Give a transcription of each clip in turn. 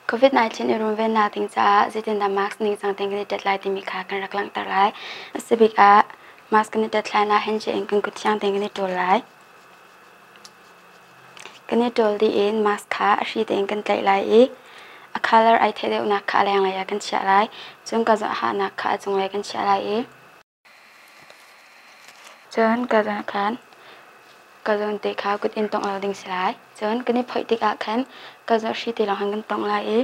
COVID-19 i runvennak ding caah zeitindah mask ningcang tein kan i tet lai timi kha kan rak langhter lai. A si bik ah mask kan i tet hlan ah handshake in kan kut thiang tein kan i ṭawl lai. Kan i ṭawl dih in mask kha a hri tein kan tlaih lai i a color ai theih deuhnak kha a lenglei ah kan chiah lai. Cun ka hahnak kha a cunglei kan chiah lai i Cun ka zawn khan ka zawn te kha kut in tongh lo ding si lai. Cun kan i phoih tikah khan ka zawn hri te lawng khan kan tongh lai i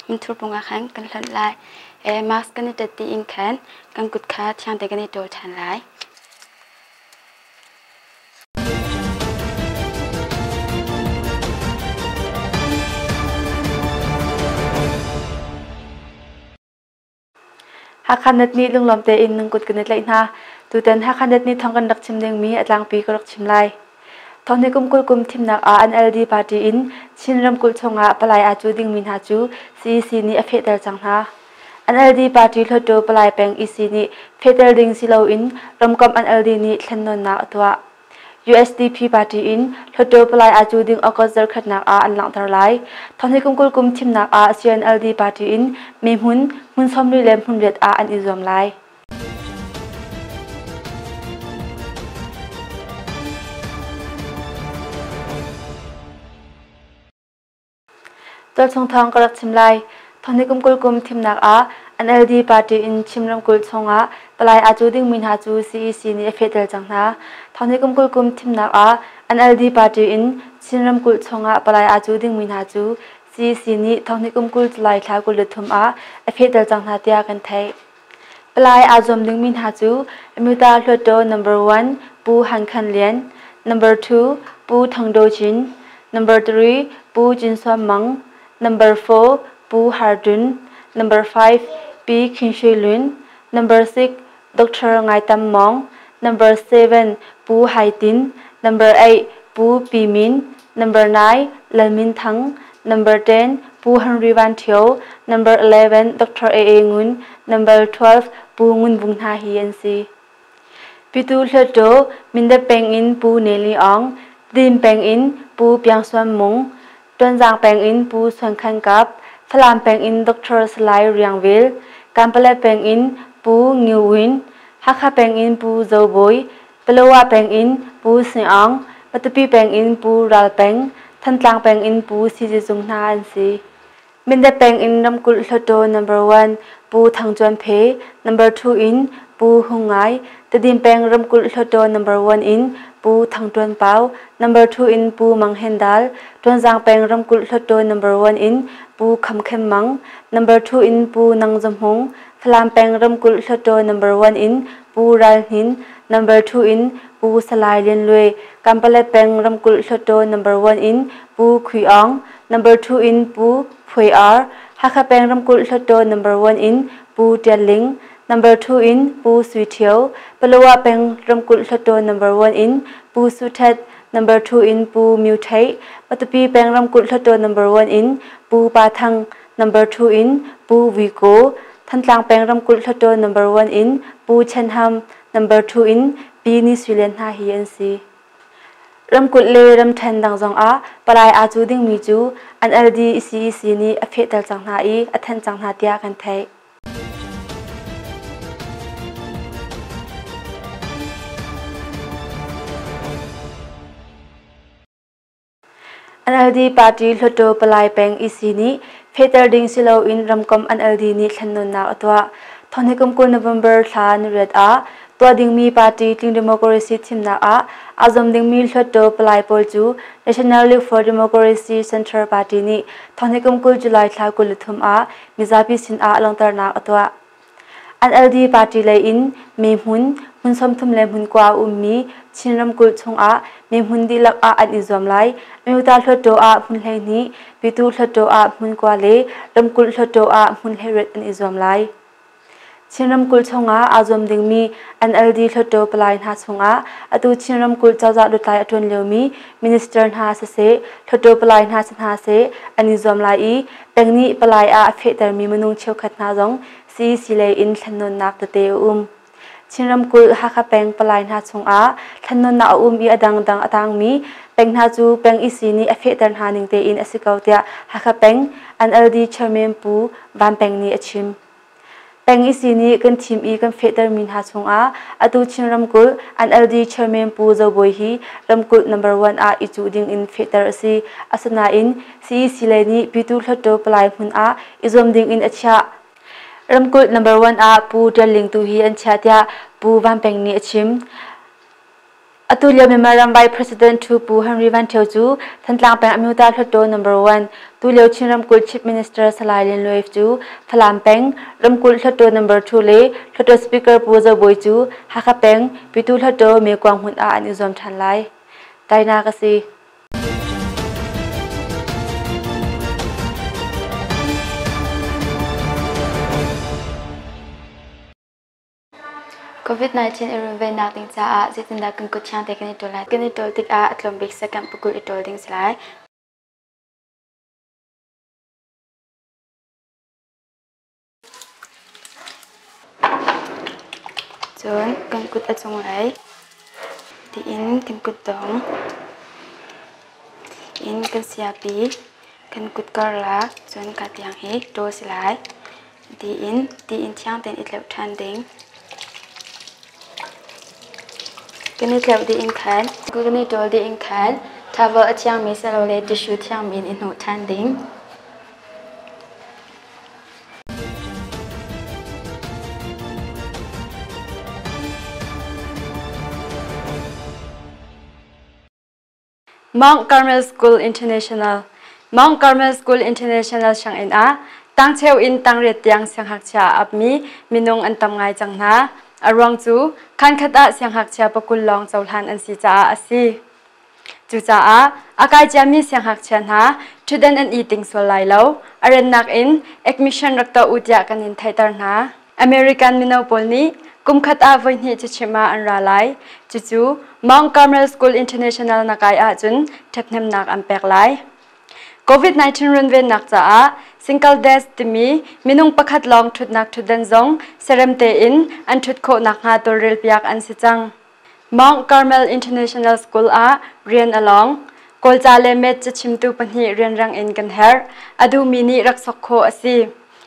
minthur pung ah khan kan hlonh lai. Mask kan i tet dih in khan kan kut kha thiang te kan i ṭawl ṭhan lai. Hakha Net nih lunglawm tein nan kut kan i tlaih hna. Tutan Hakha Net nih thawng kan rak chim dingmi a tlangpi ka rak chim lai. Thawngni kum 20 kum thimnak ah NLD party in Chin ramkulh chungah palai aa cu dingmi hna cu CEC nih a fehter cang hna. NLD party Hluttaw palai peng EC nih fehter ding si loin ramkomh NLD nih thlennawnnak a tuah. USDP party in Hluttaw palai aa cu ding August zarhkhatnak ah an langhter lai. Thawngni kum 20 kum thimnak ah CNLD party in mee hmun, hmun 40 le hmun riat ah an i zuam lai. Tualchung thawng ka rak chim lai. Thawngni kum 20 kum thimnak ah NLD party in Chin ramkulh chungah palai aa cu dingmi hna cu CEC nih a fehter cang hna. Thawngni kum 20 kum thimnak ah NLD party in Chin ramkulh chungah palai aa cu dingmi hna cu CEC nih thawngni kum 20 July thla 23 ah a fehter cang hna tiah kan theih. Palai aa zuam dingmi hna cu Amyota Hluttaw Number 1 Pu Han Khan Lian, Number 2 Pu Thang Do Cin, Number 3 Pu Cin Suam Mang, Number 4 Pu Har Dun, Number 5 Pi Khin Shui Lun, Number 6 Dr. Ngai Tam Mawng, Number 7 Pu Hai Tin, Number 8 Pu Pi Min, Number 9 Lal Min Thang, Number 10 Pu Henry Van Thio, Number 11 Dr. A. A. Ngun, Number 12 Pu Ngun Vung hna hi an si. Pitu Hluttaw, Mindat peng in Pu Nelly Aung, Dim peng in Pu Piang Suan Mung, Tonzang peng in Pu Suan Khan Kap, Falam peng in Dr. Salai Riang Vil, Kanpalet peng in Pu Ngiu Win, Hakha peng in Pu Zo Bawi, Palawa peng in Pu Sing Aung, Matupi peng in Pu Ral Peng, Thantlang peng in Pu Si Zi Zung hna an si. Mindat peng in ramkulh Hluttaw number 1 Pu Thang Cuan Phe, number 2 in Pu Hung Ngai, Tedim peng ramkulh Hluttaw number 1 in Pu Thang Tuan Pau, number 2 in Pu Mang Hen Dal, Tonzang peng ramkulh Hluttaw number 1 in Pu Kham Khem Mang, number 2 in Pu Nang Za Hmung, Falam peng ramkulh Hluttaw number 1 in Pu Ral Hnin, number 2 in Pu Salai Lian Luai, Kampalet peng ramkulh Hluttaw number 1 in Pu Khui Aung, number 2 in Pu Phuai Ar, Hakha peng ramkulh Hluttaw number 1 in Pu Tial Ling, number 2 in Pu Sui Thio, Palawa peng ramkulh Hluttaw number 1 in Pu Su Thet, number 2 in Pu Myu Thei, Matupi peng ramkulh Hluttaw number 1 in Pu Pa Thang, number 2 in Pu Vui Ko, Thantlang peng ramkulh Hluttaw number 1 in Pu Chen Ham, number 2 in Pi Ni Sui Lian hna hi an si. Ramkulh le ramṭhen dang zongah palai aa cu dingmi cu NLD CEC nih a fehter cang hna i a thanh cang hna tiah kan theih. NLD party Hluttaw Palai peng EC nih fehter ding si loin ramkomh NLD nih thlennawnnak a tuah. Thawnghi kum 20 November thla niriat ah tuah dingmi party tling democracy thimnak ah aa zuam dingmi Hluttaw Palai pawl cu National League for Democracy Center Party nih thawnghi kum 20 July thla 23 ah mizapi sinah langhternak a tuah. NLD party lei in mee hmun, hmun 30 le hmun 9 a ummi Chin ramkulh chungah mee hmun dihlak ah an i zuam lai. Amyota Hluttaw ah hmun 12, Pyithu Hluttaw ah hmun 9 le ramkulh Hluttaw ah hmun 18 an i zuam lai. Chin ramkulh chungah aa zuam dingmi NLD Hluttaw palai hna chungah atu Chin ramkulh cozah lutlai a ṭuan liomi minister hna siseh, Hluttaw palai hna si hna seh an i zuam lai i peng nih palai ah a fehtermi minung cheukhat hna zong CEC lei in thlennawnnak tete a um. Chin ramkulh Hakha peng palai hna chungah thlennawnnak a um i a dangdang a tangmi peng hna cu peng EC nih a fehter hna ning tein a si ko tiah Hakha peng NLD chairman Pu Van Peng nih a chim. Peng EC nih kan thim i kan fehtermi hna chungah atu Chin ramkulh NLD chairman Pu Zo Bawi hi ramkulh number one ah i cuh ding in fehter a si. Asinain CEC lei nih Pyithu Hluttaw palai hmun ah i zuam ding in a chiah. Ramkulh number one ah Pu Tial Ling tu hi an chiah tiah Pu Van Peng nih a chim. Atu lio Myanmar ram Vice President Thu Pu Henry Van Thio cu Thantlang peng Amyota Hluttaw number one, tulio Chin ramkulh Chief Minister Salai Lian Luai cu Falam peng ramkulh Hluttaw number two le Hluttaw Speaker Pu Zo Bawi cu Hakha peng Pyithu Hluttaw Mekuang hmun ah an i zuam ṭhan lai. Tainak a si. COVID-19 i runvennak ding caah zeitindah kan kut thiang te kan i ṭawl lai? Kan i ṭawl tikah a tlawm bik second pakul i ṭawl ding si lai. Cun kan kut a cunglei tiin kan kutdong in kan siapi kan kut karlak cun ka tiang hi ṭawl si lai. Tiin tiin thiang tein i tleuh ṭhan ding. Kan i tleuh dih in khan kan i ṭawl dih in khan towel a thiangmi silole tissue thiangmi in i hnawh ṭhan ding. Mount Carmel School International Mount Carmel School International sianginn ah tangcheu in tangriat tiang sianghngakchia a apmi minung an tam ngai cang hna. A ruang cu khankhat ah sianghngakchia pakul lawng cohlan an si caah a si. Cucaah a kai ciami sianghngakchia hna ṭhutdan an i ting sual lai lo. A rannak in admission rak tuah u tiah kan in theihter hna. American mino pawl nih kumkhat ah voihnih cachimh ah an ra lai. Cucu Mount Carmel School International na kai ahcun ṭhathnemnak an pek lai. COVID-19 runvennak caah single desk timi minung pakhat lawng ṭhutnak ṭhutdan zong serem tein an ṭhut khawh nakhnga tawlrelpiak an si cang. Mount Carmel International School ah rian a lawng. Kawlca le Math cachimtu pahnih rianrang in kan herh. A duhmi nih rak sok khawh a si.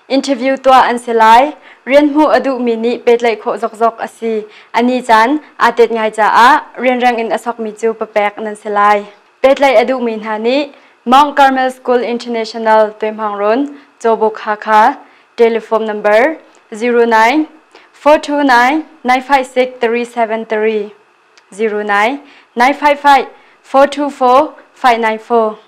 Interview tuah an si lai. Rian hmuh a duhmi nih pehtlaih khawh zokzok a si. A ni caan aa tet ngai caah rianrang in a sokmi cu papek nan si lai. Pehtlaih a duhmi hna nih Mount Carmel School International Tuaihmawng Cawbuk Hakha, telephone number 09 429 956 373 09 955 424 594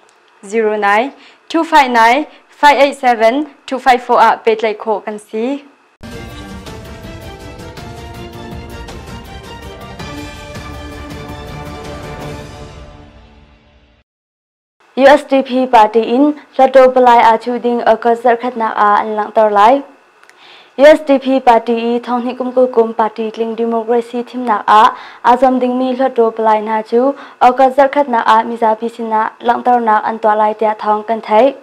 09 259 587 254 ah pehtlaih khawh kan si. USDP party in Hluttaw palai aa chuh ding August zarhkhatnak ah an langhter lai. USDP party i thonghnih kum 20 kum party tling democracy thimnak ah aa zuam dingmi Hluttaw palai hna cu August zarhkhatnak ah mizapi sinah langhternak an tuah lai tiah thawng kan theih.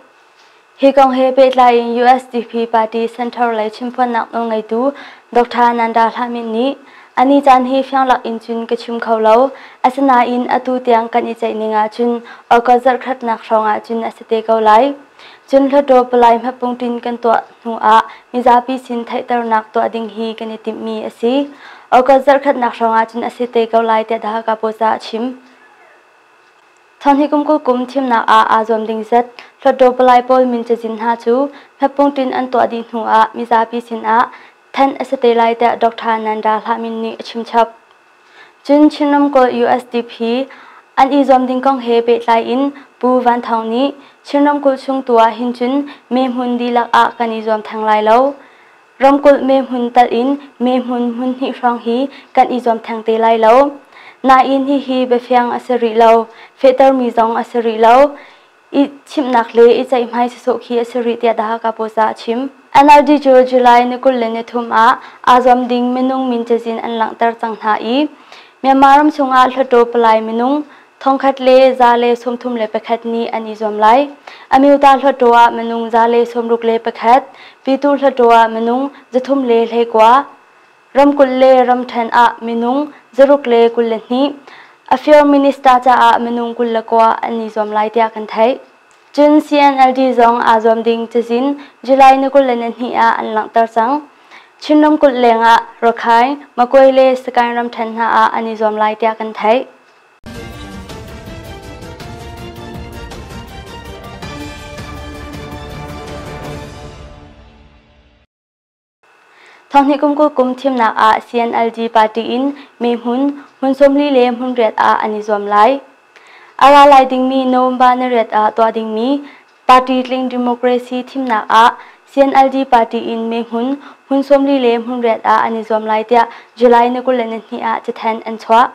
Hi kong he pehtlai in USDP party center lei chimphuannak nawlngeitu Dr. Nanda Hlamin nih ani caan hi fianglak in cun ka chim kho lo. Asinain atu tiang kan i ceih ning ahcun August zarhkhatnak hrawng ahcun a si te ko lai. Cun Hluttaw palai hmapungṭin kan tuah hnu ah mizapi sin theihternak tuah ding hi kan i timhmi a si. August zarhkhatnak hrawng ahcun a si te ko lai tiah The Hakha Post ah a chim. Thonghnih kum 20 kum thimnak ah aa zuam ding zat Hluttaw palai pawl min cazin hna cu hmetpungṭin an tuah dih hnu ah mizapi sinah thanh a si te lai tiah Dr. Nanda Hlamin nih a chimchap. Cun Chin ramkulh USDP an i zuam ding kong he pehtlai in Pu Van Thawng nih Chin ramkulh chung tu ah hin cun mee hmun dihlak ah kan i zuam theng lai lo. Ramkulh mee hmun tal in mee hmun hmun hnih hrawng hi kan i zuam theng te lai lo. Nain hihi biafiang a si rih lo. Fehtermi zong a si rih lo. I chimhnak le i ceihmai sawsawh khi a si rih tiah The Hakha Post ah a chim. NLD cu July ni 23 ah aa zuam ding minung min cazin an langhter cang hna i Myanmar ram chungah Hluttaw palai minung thongkhat le 131 nih an i zuam lai. Amyota Hluttaw ah minung 161, Pyithu Hluttaw ah minung 319, Ramkulh le ramṭhen ah minung 622, Affair Minister caah minung 29 an i zuam lai tiah kan theih. Cun CNLD zong aa zuam ding cazin July ni 22 ah an langhter cang. Chin ramkulh lengah Rakhine, Magway le Sagaing ramṭhen hna ah an i zuam lai tiah kan theih. Thonghnih kum 20 kum thimnak ah CNLD party in mehmun hmun 40 le hmun riat ah an i zuam lai. A ra lai dingmi November ni riat ah tuah dingmi party tling democracy thimnak ah CNLD party in mehmun hmun 40 le hmun riat ah an i zuam lai tiah July ni 22 ah cathanh an chuah.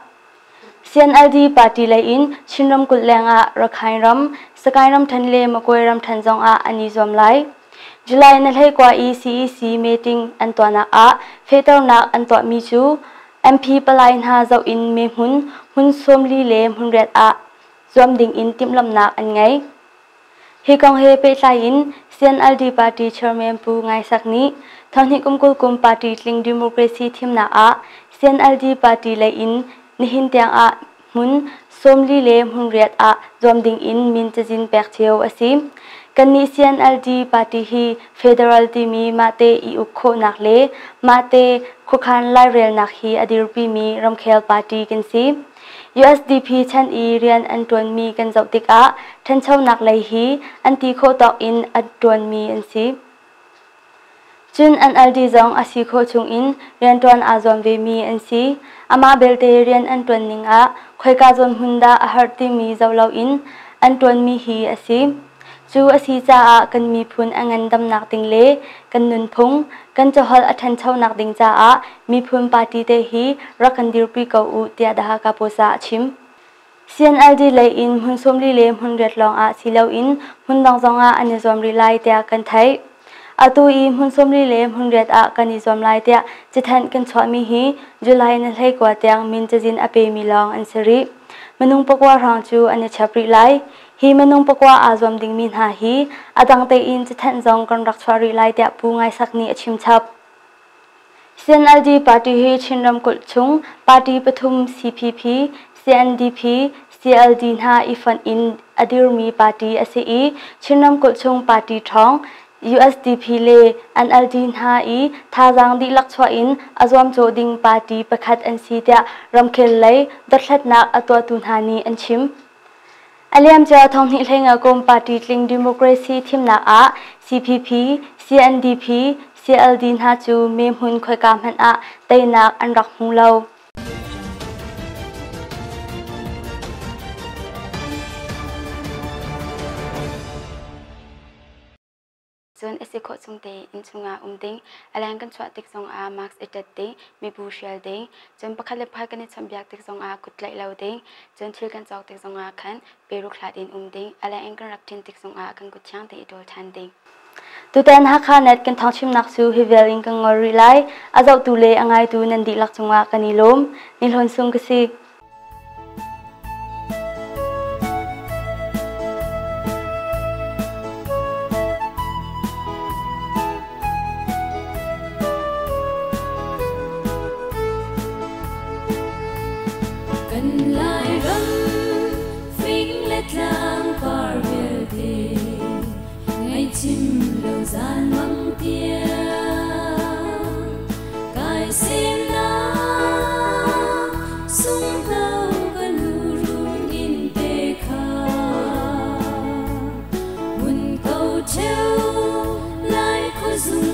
CNLD party lei in Chin ramkulh lengah Rakhine ram, Sagaing ramṭhen le Magway ramṭhen zongah an i zuam lai. July ni 19 i CEC meeting an tuahnak ah fehternak an tuahmi cu MP palai hna zoh in mehmun hmun 40 le hmun riat ah zuam dingin timhlamhnak an ngei. Hi kong he pehtlai in CNLD party chairman Pu Ngai Sak nih thonghnih kum 20 kum party tling democracy thimnak ah CNLD party lei in nihin tiang ah hmun 40 le hmun riat ah zuam ding in min cazin pek cio a si. Kannih CNLD party hi federal timi mahte i uk khawhnak le mahte khuakhan lairelnak hi a dirpimi ramkhel party kan si. USDP chan i rian an ṭuanmi kan zoh tikah ṭhanchonak lei hi an ti khawh tawk in a ṭuanmi an si. Cun NLD zong a si khawh chungin rianṭuan aa zuam vemi an si. Amah belte rian an ṭuan ning ah khoika zawn hmun dah a har timi zoh loin an ṭuanmi hi a si. Cu a si caah kan miphun a ngandamnak ding le kan nunphung, kan caholh a ṭhanchonak ding caah miphun party te hi rak kan dirpi ko u tiah The Hakha Post ah a chim. CNLD lei in hmun 40 le hmun riat lawng ah si loin hmun dang zong ah an i zuam rih lai tiah kan theih. Atu i hmun 40 le hmun riat ah kan i zuam lai tiah cathanh kan chuahmi hi July ni 19 tiang min cazin a pemi lawng an si rih. Minung pakua hrawng cu an i chap rih lai. Hi minung pakua aa zuam dingmi hna hi a dang tein cathanh zong kan rak chuah rih lai tiah Pu Ngai Sak nih a chim chap. CNLD party hi Chin ramkulh chung party pathum CPP, CNDP, CLD hna i fonh in a dirmi party a si i Chin ramkulh chung party ṭhawng USDP le NLD hna i thazaang dihlak chuah in a zuamcawh ding party pakhat an si tiah ramkhel lei dothlatnak a tuahtu hna nih an chim. A liamcia thonghnih hleinga kum party tling democracy thimnak ah CPP, CNDP, CLD hna cu mee hmun khoika hmanh ah teinak an rak hmu lo. Cun a si khawh chung tein innchung ah um ding, a leng kan chuah tik zongah mask i ṭet ding, mibu hrial ding, cun pakhat le pakhat kan i chawnhbiak tik zongah kut tlaih lo ding, cun thil kan cawk tik zongah khan peruk hlat in um ding, a leng in kan rak ṭin tik zongah kan kut thiang tein i ṭawl ṭhan ding. Tutan Hakha Net kan thawngchimnak cu hi vial in kan ngol rih lai. A zohtu le a ngaitu nan dihlak cungah kan i lawm. Ni Hlawn Sung ka si. Kan Lairam fing le tlang par vialte ngaihchim lo zan mang tiang kai semnak sunghno ka nu run in te kha mun ko cheu lai khuazung.